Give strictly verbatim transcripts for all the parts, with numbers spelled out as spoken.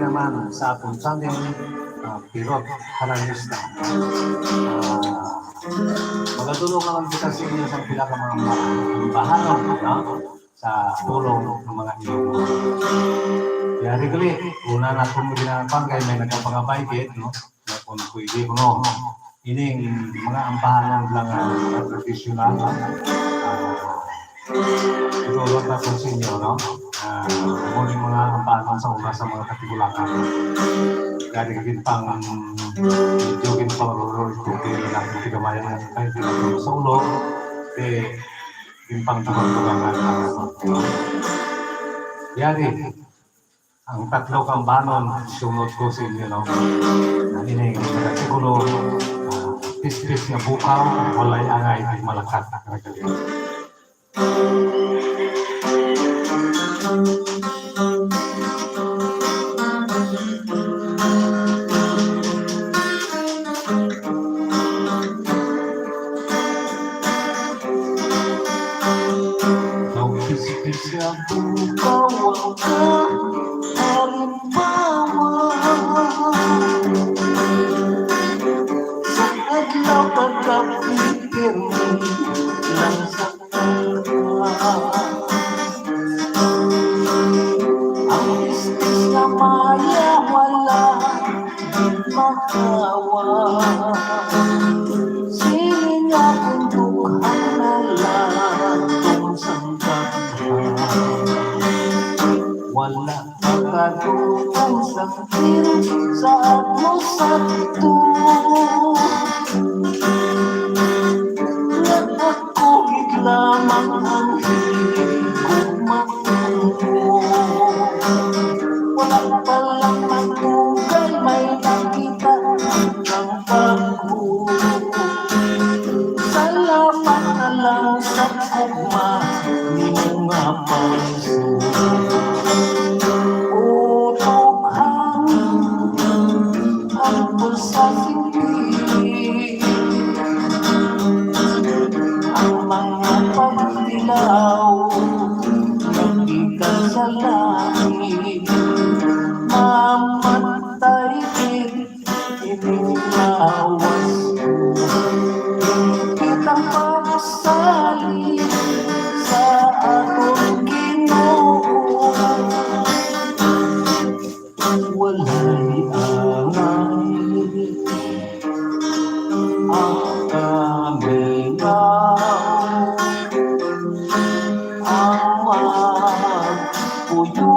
naman sa aton channel, ah, Pirot Haranista. Ah, magadulong naman kita sa inyo sa pila ka mga bahanon, no? Sa pulong ng mga Ilonggo. Kaya, Rigli, una na akong ginagawa kay may nagkapangabay gid, no? Na kung pwede ko, no? Ining mga ambahanan lang, ah, tradisyonal, ah, ah, ito lang na sa inyo, no? Ah, amo ni mga ambahanan sa una sa mga katigulangan. Gani gid pang, medyo gid pang rural, kung di na natin kagamayan ng kahit di natin sa ulo, eh, gid pang tugang-tugangan ang, yari, ang tatlo ka ambahanon, sunod ko sa inyo, no? Ang ining artikulo, ah, pispis nga bukaw, walay angay, ag malakat. Daw pispis nga bukaw ang kahalimbawa. Sa adlaw kag gab-i, pirmi lang sa kama. Ang pispis nga maya wala gid makawa. Sini nga kung dughan na lang tong sangkap, wala makadugong sangkil sa atmo sa tuo. Nagpakugit lamang ang higugma ko. Wala pa lang magdugay, may nakita ang bag-o. Salamat na lang sa gugma nimo nga pagsugo. Utok hangin ang pulsa sindi, ang mga pagtilaw nagikan sa langit. Mamatay gid ining lawas ko. Kitang pagsalig sa aton Ginoo. Walay angay ang kamingaw, ang magpuyo.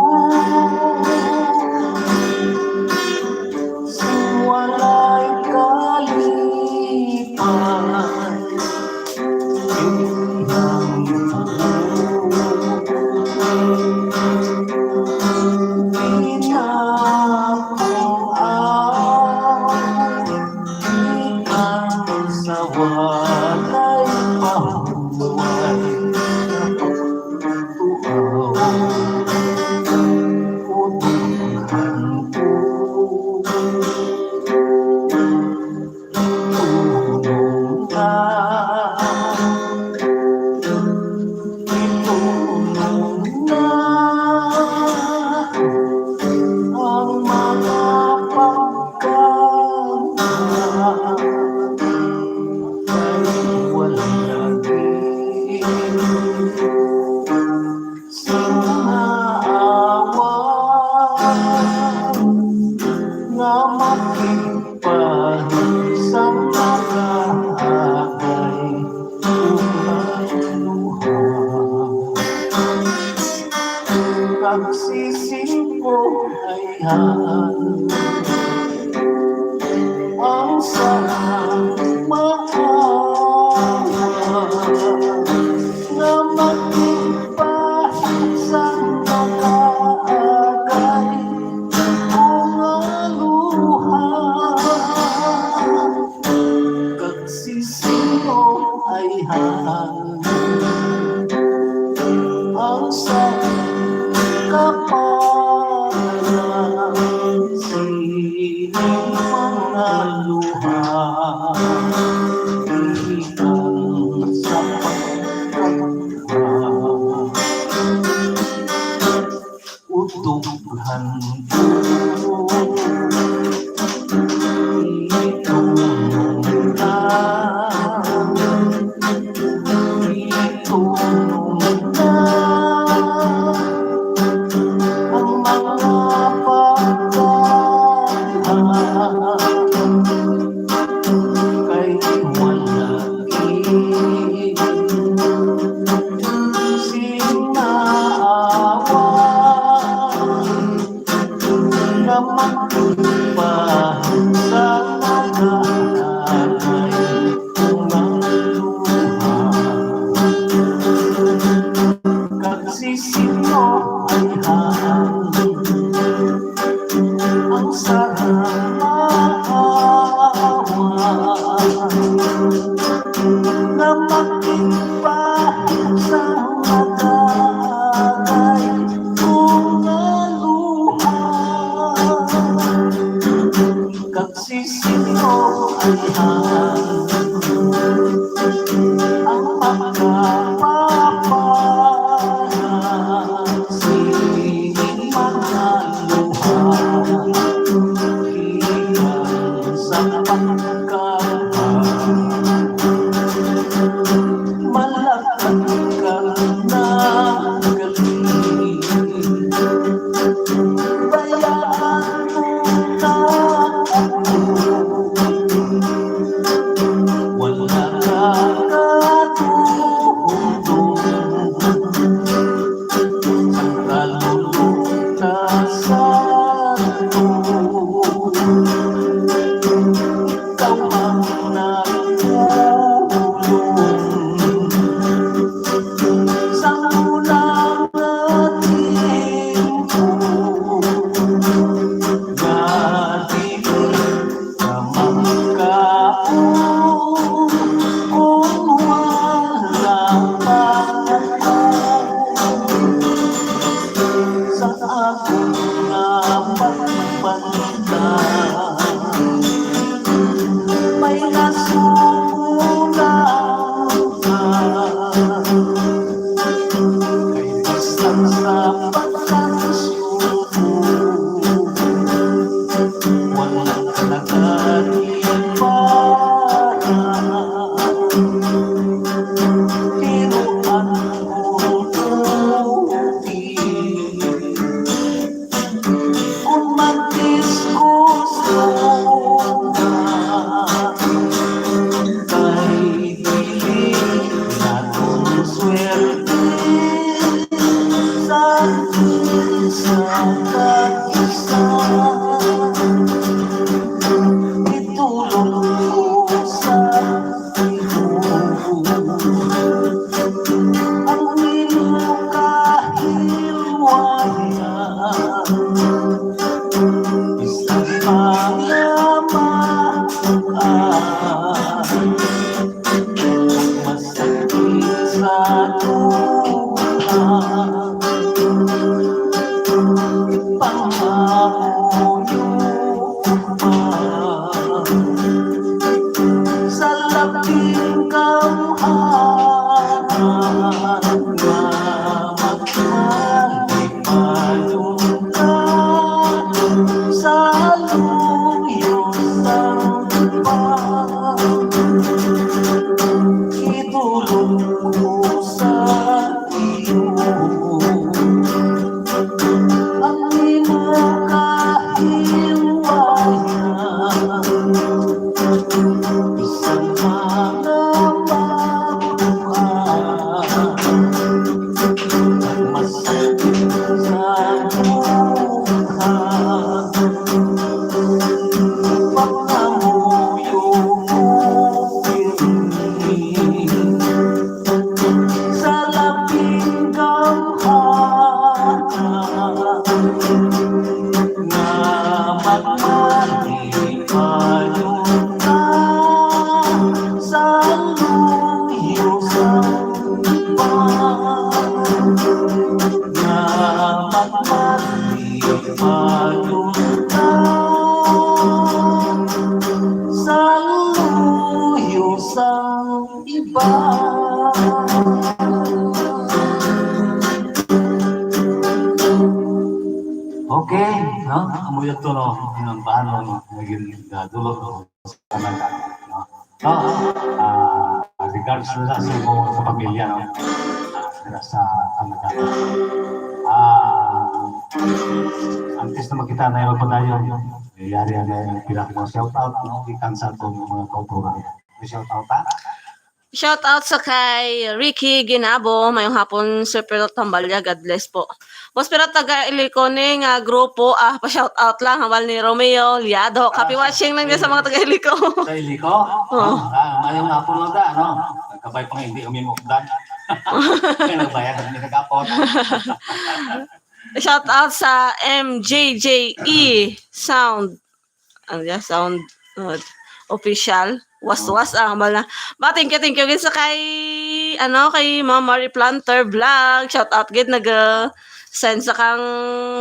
Sing walay kalipay. Tulong na, tulong na ang mga pagkaon kay wala lagi. Sa awa nga makipahid sa mga agay ug maluha. Kag sisingko ay ang sa maawa nga makipahid sa mga agay ug nga luha. Kag si sino ay hal ang sa kapalan si Kamangkot pa sa nagahagay nga luha. Kag si Señor ay hangin ang sarang mahawa. Nga makigpahid sa madagay ko nga luha. Kag si Señor ay hangin ang magpapala sini mga luha. Gikan sa pagkaha. Malakad ka na gali. Bayaan mo na ako. Wala ka katuhong. Ang kalulog na sa tuo. Ikaw ang nagtulong sa una nga tiyempo. Nga dili ka mangkaon kon wala pa ako. Sa akon nga pagbanta, may nasuko lang ka. Kay bisan sa pagkansyon ko, wala ka nagalimbara. Pero ang kundi, kung magdiskuso ka, kay dili naton swerte sa isa kag isa. Itulong ko sa imo ang imo kahilwayan. Bisan pa nga makuan, masakit sa duha. Pangamuyo pa sa labing gamhanan nga magmalipayon ka sa luyo sang Tuhan. Itulong ko sa iyo ang imo kahilwayan. Bisan mga mabuhat, masakit sa duha, pangamuyo ko pirmi sa labing gamhanan nga magmalipayon ka sa luyo sang Tuhan, nga magmalipayon ka sa luyo sang iba. Okay, no? Amo yun to, no? Ang bahanon, no? Naging, ah, dulot, no? Sa tanan, no? So, ah, regards na sa imo sa pamilya, no? Ah, dira sa Canada. Ah, antes na makita na yung padayon, no? Yari na yung pila ko shout out, no? Gikan sa atong mga kauturan. May shout out, ha? Shout out sa kay Ricky Ginabo. Mayong hapon, Sir Pirot Tambalya. God bless po. Boss Pirot, taga Ilico ni nga grupo. Ah, pa-shout out lang. Hambal ni Romeo Liado. Happy Ah, watching lang dyan sa mga taga Ilico. Sa Ilico? Oo. Ah, mayong hapon lang da, ano? Kabay pa nga hindi kami mukdan. Kaya nagbayad kami nagapot. Shout out sa M J J E Sound. Ano ya? Sound uh, Official. Waswas, ah, hambal na. Ba, thank you, thank you gid sa kay, ano, kay Ma'am Marie Planter Vlog. Shout out gid, nag uh, send sa kang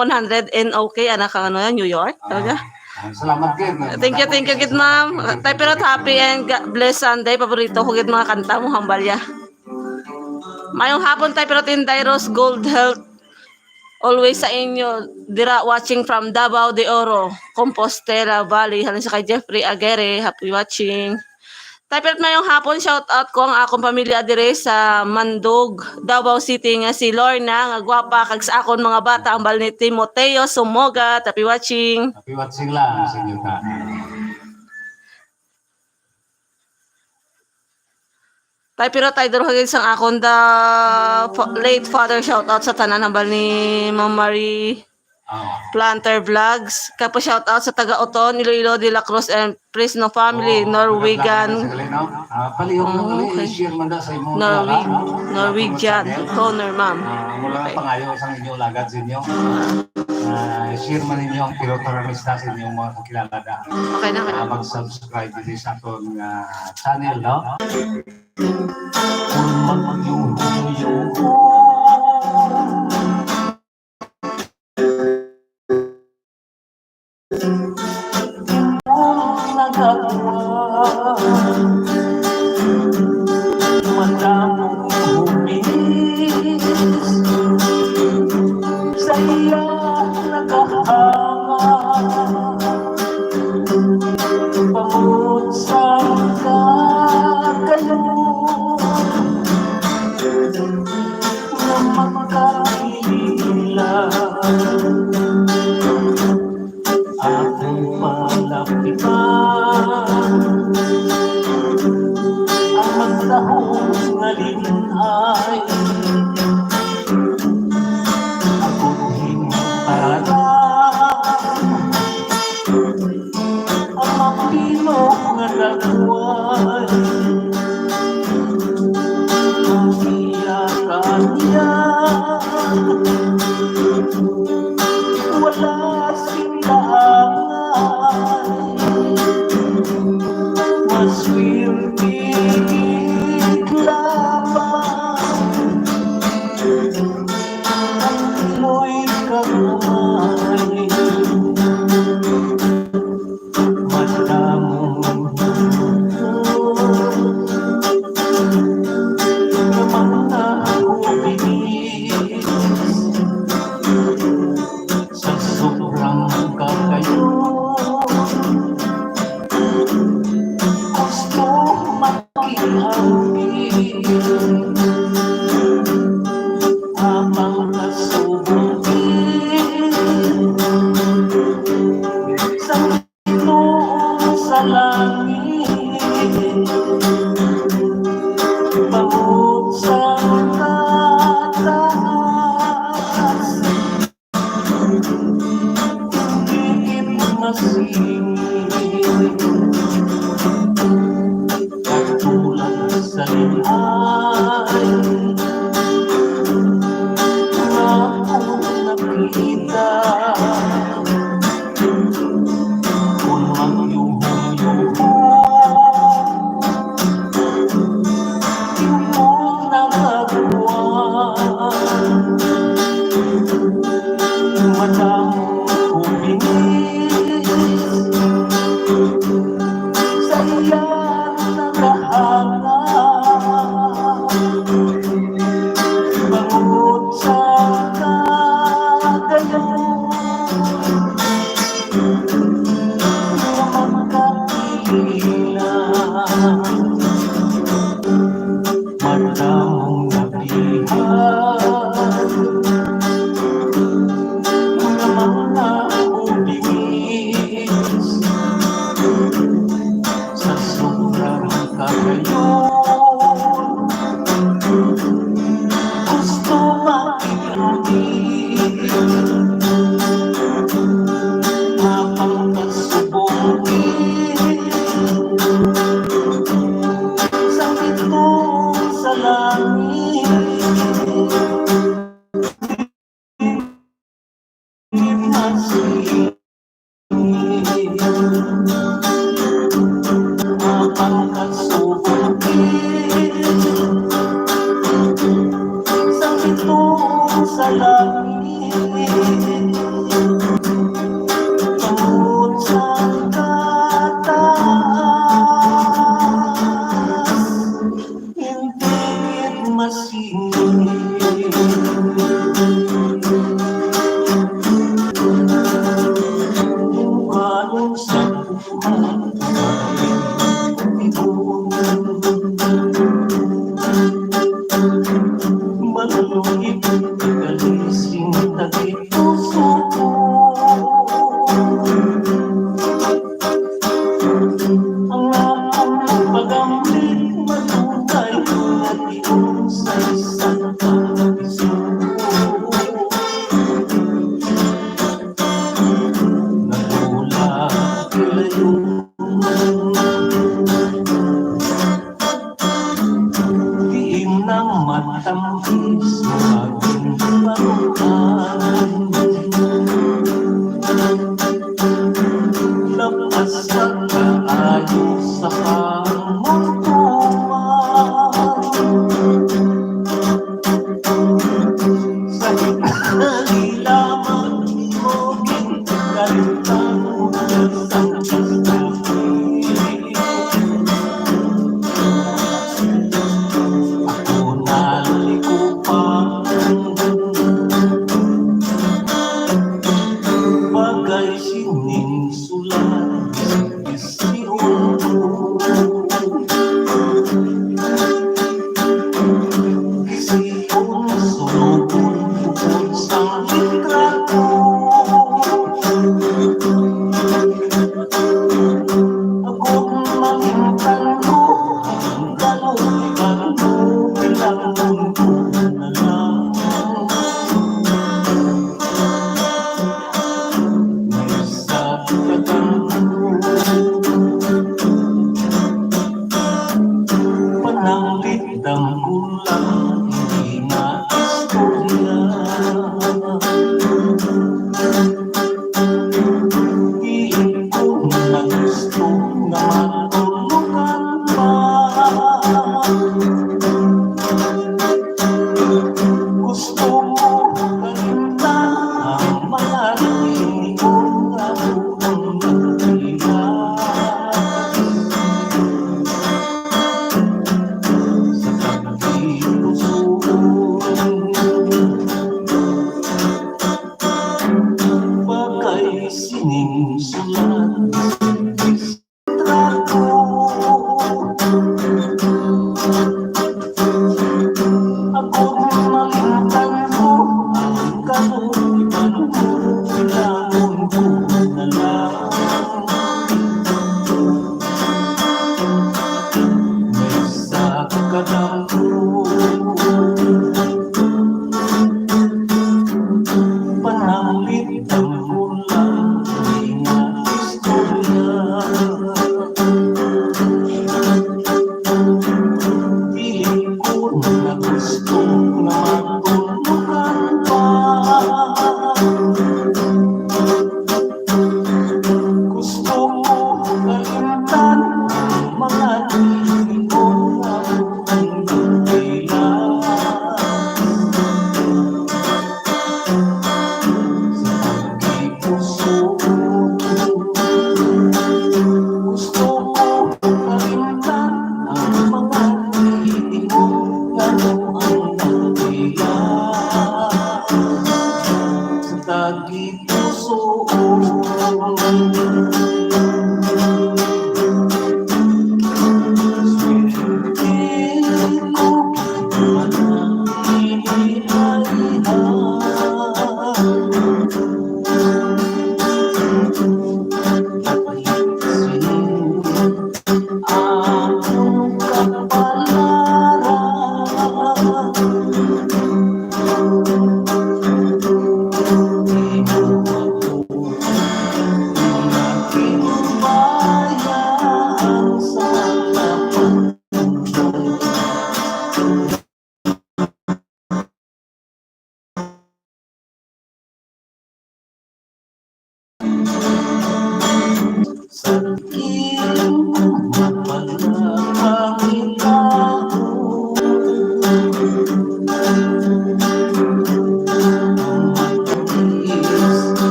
one hundred N O K, anak kang ano yan, New York. Talaga. Ah, salamat gid. Thank you, thank you gid, ma'am. Tay Pirot, happy and ga- blessed Sunday. Paborito ko gid mga kanta mo, hambal ya. Mayong hapon, Tay Pirot, Inday Rose, Gold Health. Always sa inyo, dira watching from Davao de Oro, Compostela Valley. Halin sa kay Jeffrey Aguirre, happy watching. Tay Pirot, mayong hapon, shout out ko ang akong pamilya dire sa Mandog, Davao City, nga si Lorna, nga gwapa, kag sa akon mga bata, ang bal ni Timoteo Sumoga, happy watching. Happy watching lang sa inyo ta. Tay Pirot, tay, duro gid sang akon the fa- late father, shout out sa tanan, hambal ni Ma'am Marie Ah. Planter Vlogs. Kag pa shout out sa taga Oton, Iloilo, De La Cruz, and Fresno family, Oh, Norwegian. Taga Vlog na sila, no? Ah, palihog lang Oh, gali, okay. I-share man da sa imong Norweg-, vlog, ha? Norwegian Sa akong channel. Toner, ma'am. Ah, mula Okay. pangayo sa inyo, lagad sa inyo. Ah, i-share man ninyo ang Pirot Taramista sa inyong mga kakilala da. Okay na, okay na. Ah, mag-subscribe dito sa aton nga channel, no? Kung mag-yuyo-yuyo. Nagagawa. Madamong hubis sa iya nagahanga. Bangod sa kakayo nga magkaila. Akong palapitan ang magdahom nga linhay. Akong himparatan ang mapino nga dagway. Ang iya kanya wala sing kaangay. Maswerte gid lamang ang iloy kag amay. Madamo nga mga hubis sa sobrang kakayo. Gusto makiamping habang kasubong sa Ginoo sa langit, bangod sa kataas, dili masingit. Katulad sa liay nga akong nakita, kon magyuhom-yuhom, imong nagagwa. Madamo ko bingis, Ang pagkasubuti sa bitong sa langit, tungod sa kataas, hindi masingit. Ang sa buhay, malungit, kalising, takit puso ko. Ang akong pag-amli, matunay nga tion sa isa ka isip. Nagula, ilayo. Diin ang matamis nga ginbarutan. Lapas sa kaayo sa pangungkuman. Sa hinali lamang nimo ginkalimtan mo sa pagkasabi. Ako nalikupan. Bagay sining sulat, Sion. Sion, sulogon, bukod sang litrato. Ako mangintan mo, ang kaluy-an mo, bilangon ko na lang. May isa ka tanong. Pananglitan ko lang, hindi na istorya. Di ko na gusto nga matulukan pa. Gusto ko kalimtan ang mga tingog nga buang nagbilang sa pagkipusong. Bagay sining sulat. Ako malimtan ko ang kabuhian ko, kailangan ko na lang. Sa kadamgo, pananglitan ko lang nga istorya. Dili ko na gusto nga matulukan pa. Gusto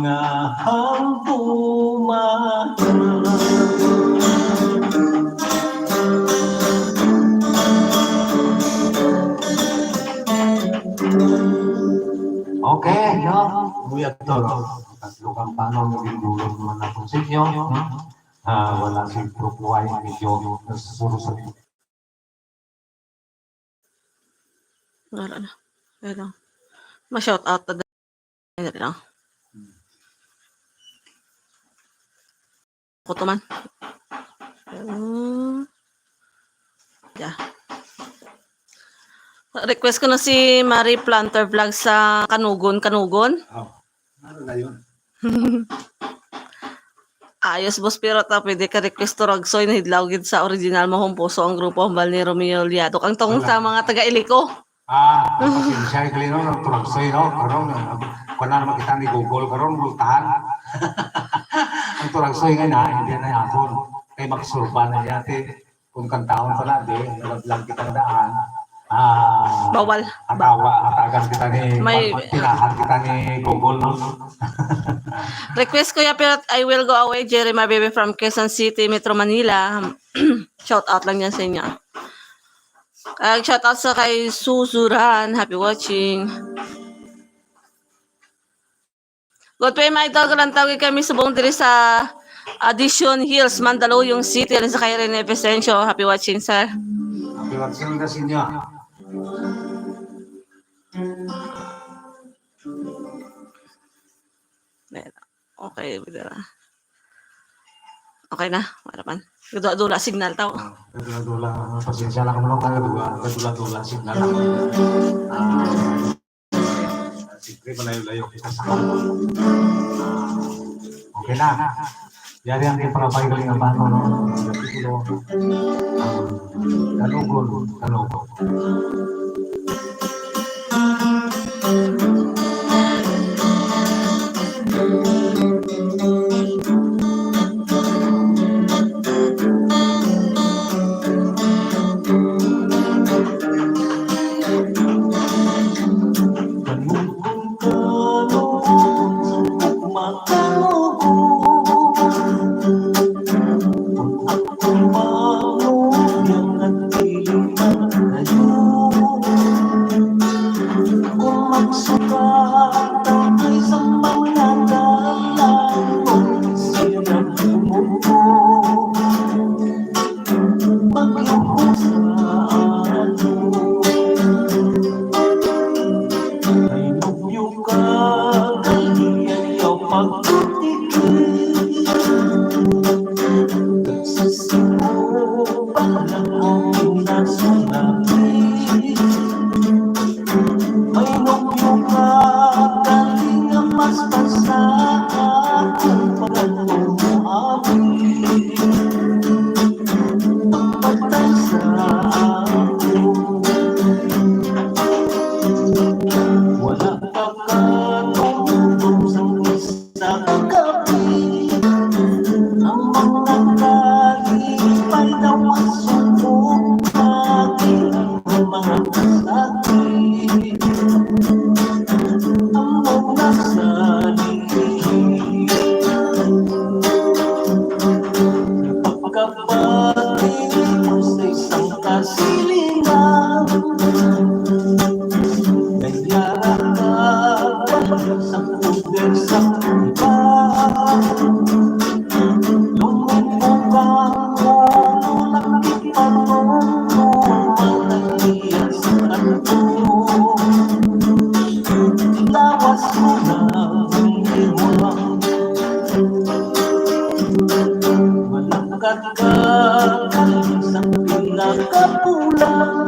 Nga hangpuma. Okay, no? Uy, ato, no? Tatlo kang panon, yung dulo naman natin sa inyo, no? Ah, wala si Prof Y, medyo nasusulo sa Wala na. Wait lang. Ma-shout out na dali lang. Ako to man. Um, yeah. Request ko na si Marie Planter Vlog sa Kanugon, Kanugon. Oh. Ano na yun? Ayos, boss, pero ta pwede ka request Turagsoy, nahidlaw gid sa original mo, humpuso ang grupo, hambal ni Romeo Liado. Ang tong Wala. Sa mga taga Ilico. Ah, pasensya, gali, no, ang Turagsoy, no? Karon, ah, kuwan na naman kita ni Google, karon, multahan. Ang Turagsoy nga na, hindi na yapon. Kay magsurba na niya, te. Kung kantahon pa na, di, nalablang kita daan. Ah, Bawal. Hatawa, hatagan kita ni, May pag-, pinahan kita ni Google, no? Request, Kuya Pirate, I Will Go Away, Jerry, my baby from Quezon City, Metro Manila. Shout out lang yan sa inyo. Kag shout out sa kay Suzuran. Happy watching. Good P M Idol, kalantaw gid kami subong diri sa Addition Hills, Mandaluyong City, sa kay Rene Vicencio. Happy watching, sir. Happy watching na sa inyo. Okay, bida na. Okay na, wala pa. Dula-dula signal tao. Ah, dula-dula. Pasensya lang kamo, dula-dula, dula-dula signal. Ah, siyempre, malayo-layo kita sa, ah, okay na. Yari ang iparabayo galing ang bano, no? Ang titulo, ah, Kanugon, Kanugon. Wala pa ka tumulong sa sa kagabi, ang mga kalipay daw ang sumbong, pati ang mga kasakit. Ang mga sa sa iba. Lumipong ang ulo, nakipatungko ang iya sa kanto. Lawas ko na ang iwang. Malangkat ka sa pinakapulang.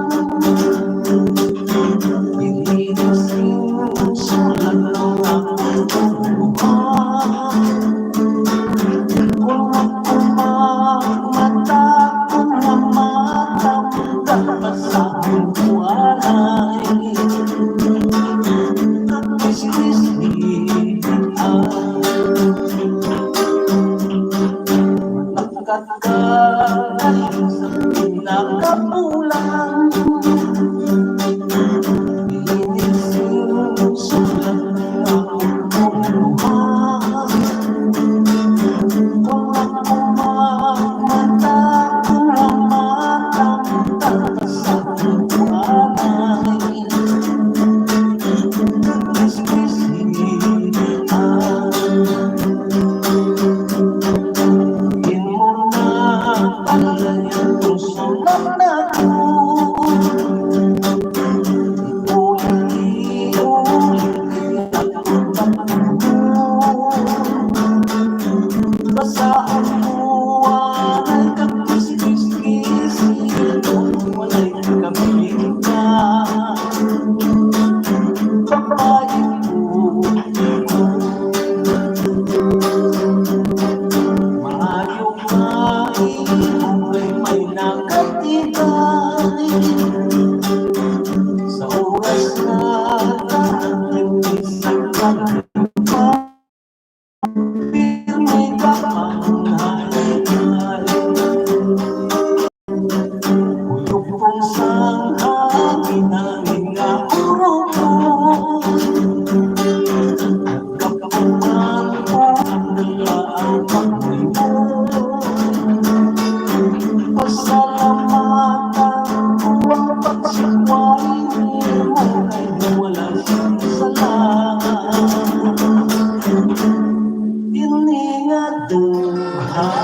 Hindi na sinusulat ang akong luha. Kung ako magmata, kung ang mata mo, tapos sa akong buhay. At kismis, hindi ang Nagkakalat sa pinakapulang. Inisinusulat ng akong luha. Kung ako magmata, kung ang mata mo, tapos sa akong buhay. Basta ang buhay kag kismis-kismis, walay kabilin ka. Babayi ko, maayo nga imo kay may nakatibay. Sa oras nga nagpipis ang pagkakas, pirmi ka pang halay-halay. Uyog kong sang hangin-hangin nga urupon. Kapuman ko ang dala ang pagmay mo. Pasalamatan ko ang pagsikway mo kay wala sing sala. Ini nga dughan.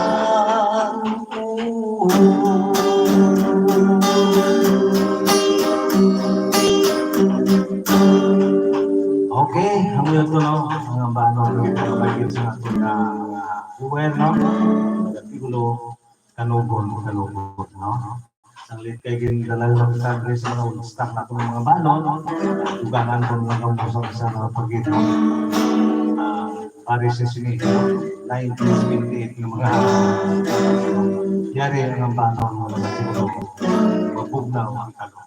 Okay, hangyo to, no? Ang ambanon, no? Ang bagay sa aton nga mga viewer, no? Artikulo, kanugon, kanugon, no? Sanglit kay gindala lang sa Congress mga unstak na akong mga balon, dugangan ko lang ang sa isa nga pagid, no? Ah, pare sa sini, nineteen twenty-eight nga mga yari ang ambanon, mga siguro, mabugnaw ang talong.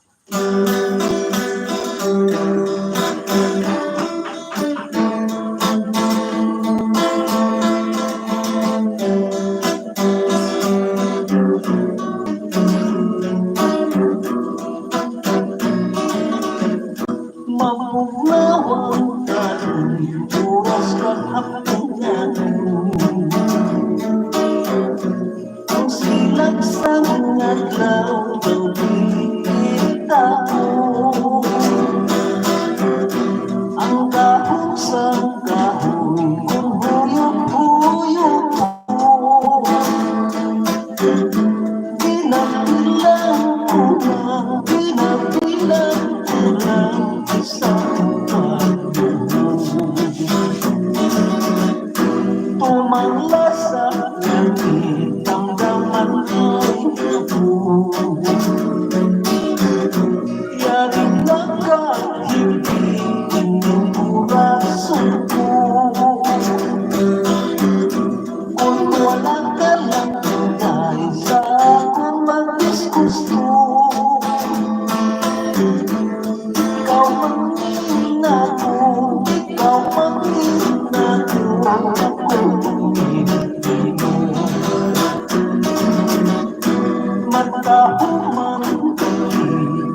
Mabugnaw ang talong, oras kag hapon na. Ang silag sang adlaw daw di kita-o. Ang dahon sang kahoy kon huyop-huyop. Binabilang ko lang, binabilang ko lang sa ulo. Tumang lasa, nagitang daman ay ako. Yari na ka, hindi ining oras ko. Kung wala ka lang, dahil sa akong magdisgusto. Ikaw mangin ako, ikaw mangin ako, ako mangin ako. Matahuman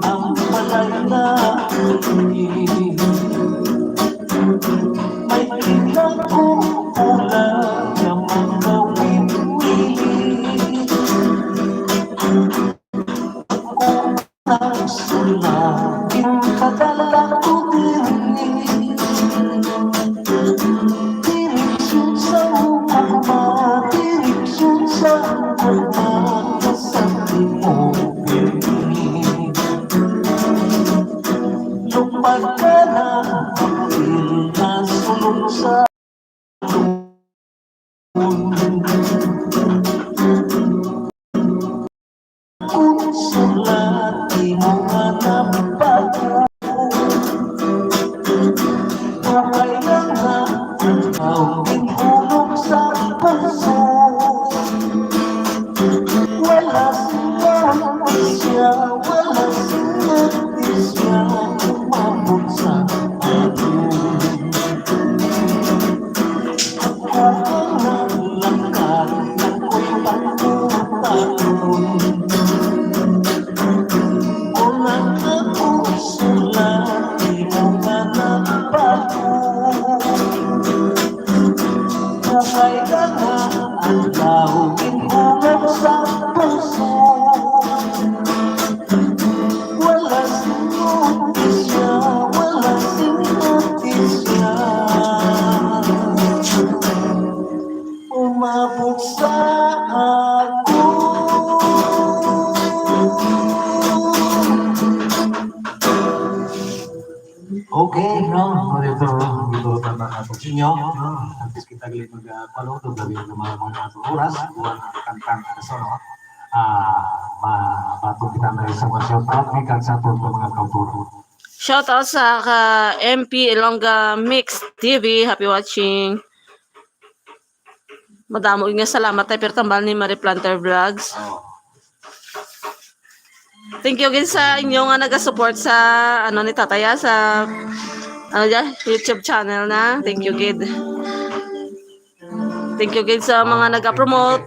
ang balay na ini. May kinakong ulan nga mga wimili. Kung ang sula, ginpadala ko diri. Kung sulat imo nga nabago, okay lang nga, ikaw ginhulog sa puso. Wala sing notisya, wala sing notisya, umabot sa aton. Ako ang naglakad, ako'y pagkutaon. Kung ang ako sulat, imo nga nabago. Ukay ka nga adlaw, ginhulog sa puso. Wala sing notisya, wala sing notisya. Umabot sa ako. Okay, no? So, ito, ito na nato sa inyo, no? At least kita gali mag, ah, palutog, labi ang mga, mga ato oras, buwan ang kantang kaso, no? Ah, ma-, mapatong kita na isang mga shout out, may kag sa ato mga kautor. Shout out sa ka M P Ilongga Mix T V. Happy watching. Madamo nga salamat, tay, pero tambal ni Marie Planter Vlogs. Oh. Thank you gid sa inyo nga nagasupport sa, ano, ni Tatay, ah, sa, ano, dyan, YouTube channel na. Thank you gid. Thank you gid sa mga nag-promote.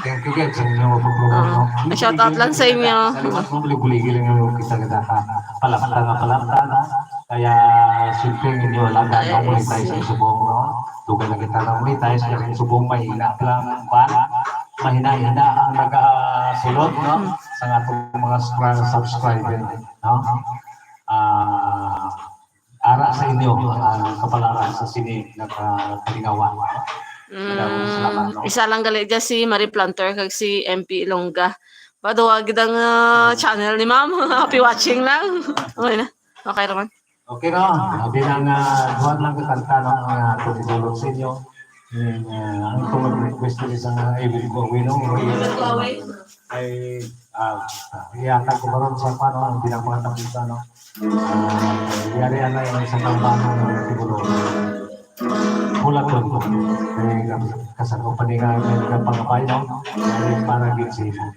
Thank you gid sa inyo nga pag-promote, no? Ah, shout out lang sa inyo. Salamat mo, bulig-buligi lang yung kita, kita ka palapta nga palapta, no? Kaya, siyempre, ninyo lang, ay, no, monetize ang subong, no? Dugay na kita na monetize, kaya ang subong mahina pa lang, ba? Mahina-hina ang nagasulod, no? Sa atong mga scra-, subscriber, no? Ah, ara sa inyo ang kapalaran sa sini nakalingawan. Madamong salamat, no? Isa lang gali dyan si Marie Planter kag si M P Ilongga. Paduha gid ang, ah, channel ni ma'am. Happy watching lang. Okay na. Okay ra man. Okay, no? Abi na nga, duha lang ka kanta, no, nga atong idulog sa inyo. Mm, ah, ang itong request nila sa mga Evelyn Guawino, ay, ah, ihatag ko karon sa, paano, ang bilang mga tapusan, no? Ah, yari, ano, yung sa tambangan ng siguro. Hulaton ko. Kay kas-, kasano pa ni nga, nga pangabay, no? Ay, para gid sa imo.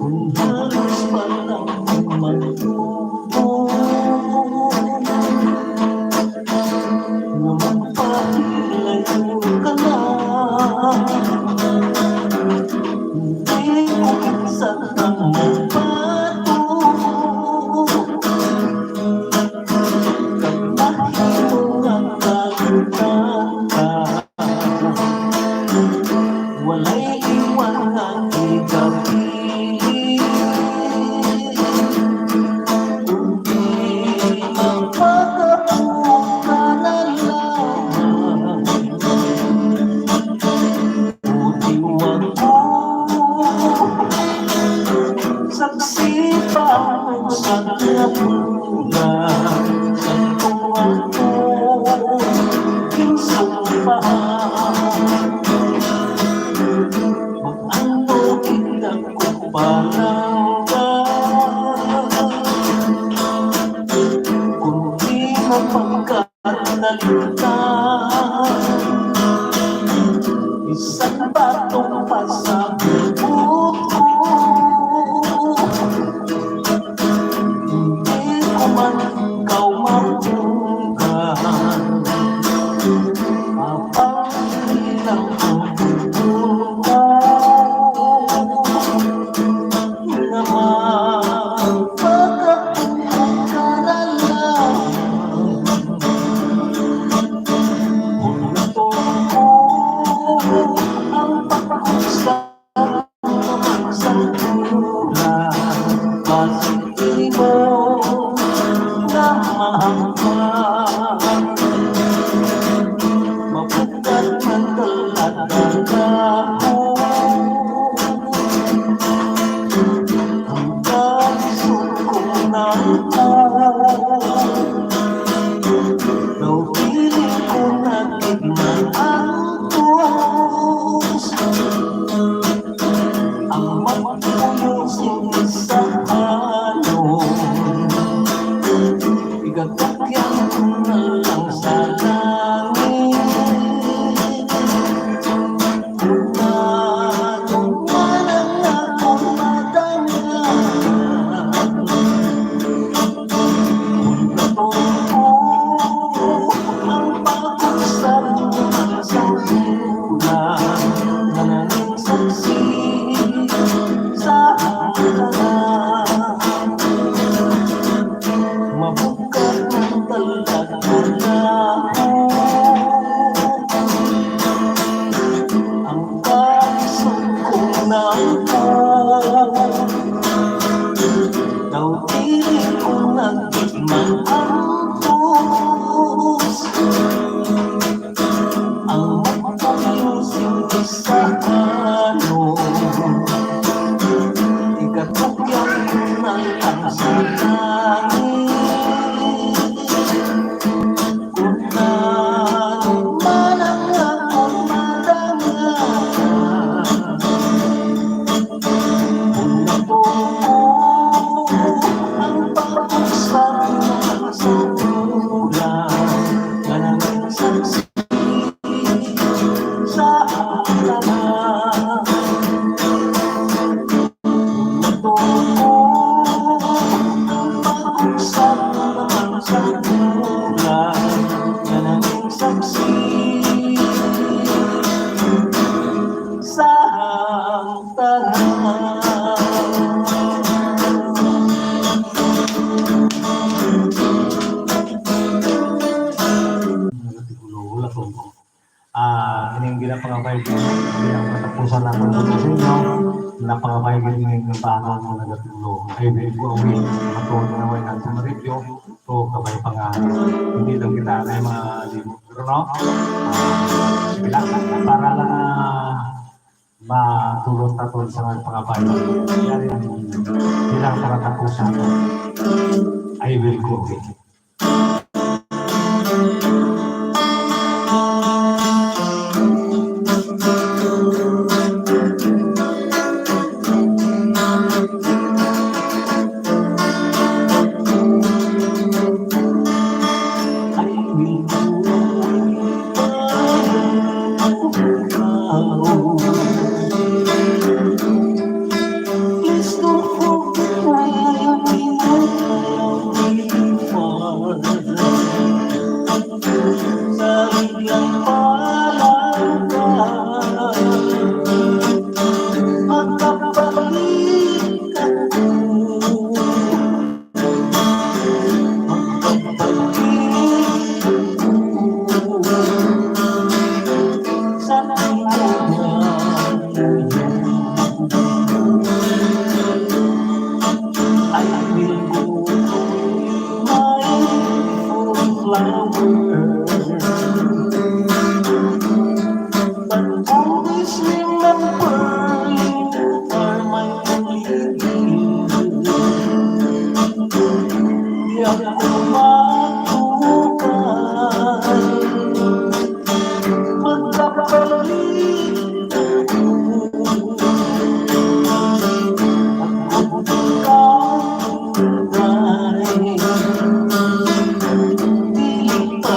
Kung halos pa lang ang magtuo nga magpahilayo ka na, hindi ko kinsa kang magbago. Kag mahimo nga kalutan ka. Walay iwang nga ikapili, kundi mapakabuka na lang. Buti wag ko saksi pa sa kapuna, sa tuwa ko, kinsa pa. Mag-ano gid ako palangga, kung di mo pagkatalutan, isang batong pasabot ko. Hindi ko man ikaw matunggan, apang ilang pagtunggan nga magpakapungkot ka na lang. Hulaton ko ang pagkusa. mahangpan. Mabugkad man talaga ko. Ang kalisod kong nangko. Daw dili ko na gid maantos. Ang magpuyo sing isa anon, igatukyan ko na lang sa langit. Kung ano man ang akong madangag, kung naton ko ang pag-usap sa bulan, nga nangin saksi sa tanan. Mabugkad ng talagulaho ang kalisod kong nangko. Daw dili ko na gid maantos. Ang magpuyo sing isa anon, igatukyan ko na lang sa langit. Kung ano man ang akong madangag, kung naton ko ang pag-usap sa bulan, nga nangin saksi sa tanan. Matuo ang pag-usap sa bulan nga nangin saksi sa tanan. Ah, ining ginapangabay ko, ginapatapusan naman ko sa inyo. Ginapangabay ko ining ginapangabay mo nagatulo. Ay, very good. Okay. Matuon na naman ang sumarityo. So, kabay pa nga. Hindi lang kita na yung mga limot. Pero no? Ah, kailangan na para lang, ah, matulot natin sa mga pangabay. Yan ang bilang para tapusan. I will go with it. Sa biglang palangga, makabalik ako. Makabalik ako sa imo. I will go my flower. But always remember you are my only dear. Di ako matukan. Magkapalit ako. Ako ka tunay. Dili pa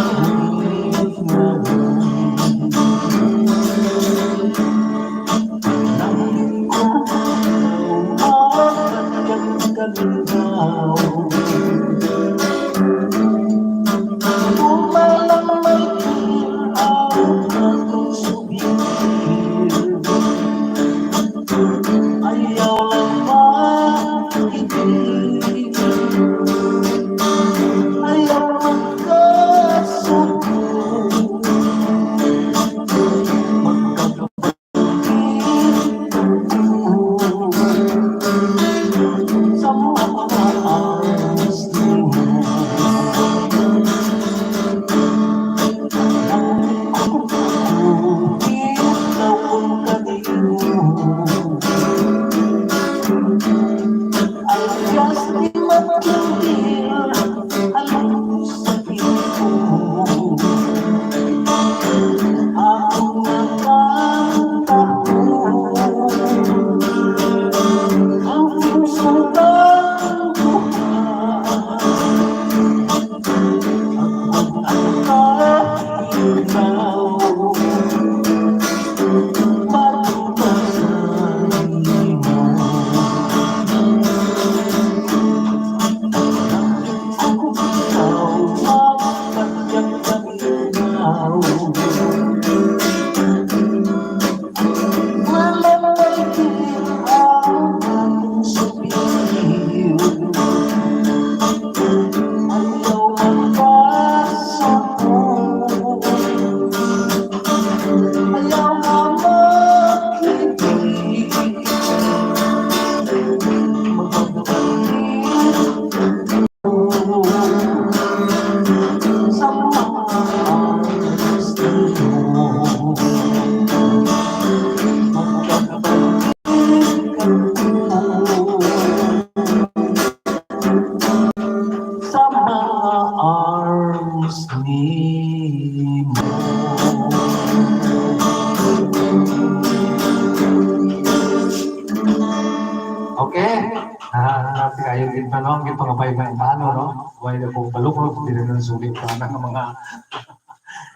ang gipangabay nga ano, no? Wala ko paluklok, di na nang sulit pa ng mga,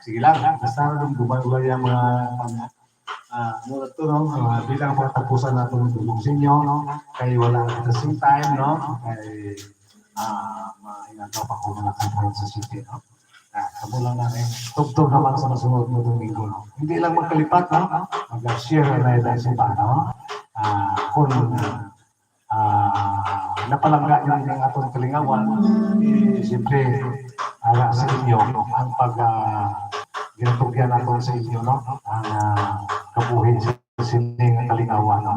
sige lang, basta nung gumagaway ang mga, ah, mura to, no? Ah, bilang mga tapusan nato ng tulong sa inyo, no? Kay wala na kita sing time, no? Kay, ah, mahinagaw pa ko mga kantahan sa city, no? Ah, kamo lang na rin. Tugtog naman sa masunod mo Domingo, no? Hindi lang magkalipat, no? Mag-share na lang sa iba, no? Ah, kung, ah, ah, napalangga niyo ang atong kalingawan, eh, siyempre, ara sa inyo, no? Ang pag, ah, ginatugyan nato sa inyo, no? Ang, ah, kabuhi sa sining kalingawan, no?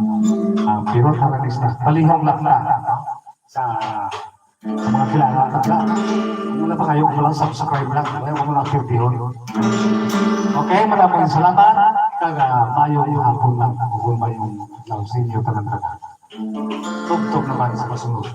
Ang pirot harang isla, palihog lang na, no? Sa, sa mga kilala ka na. Ano na ba kayo? Kung lang subscribe lang, kaya mo lang pirtihon. Okay, maraming salamat. Kag, ah, mayong hapon lang. Kung mayong adlaw sa inyo, tanan-tanan. Tugtog naman sa kasunod.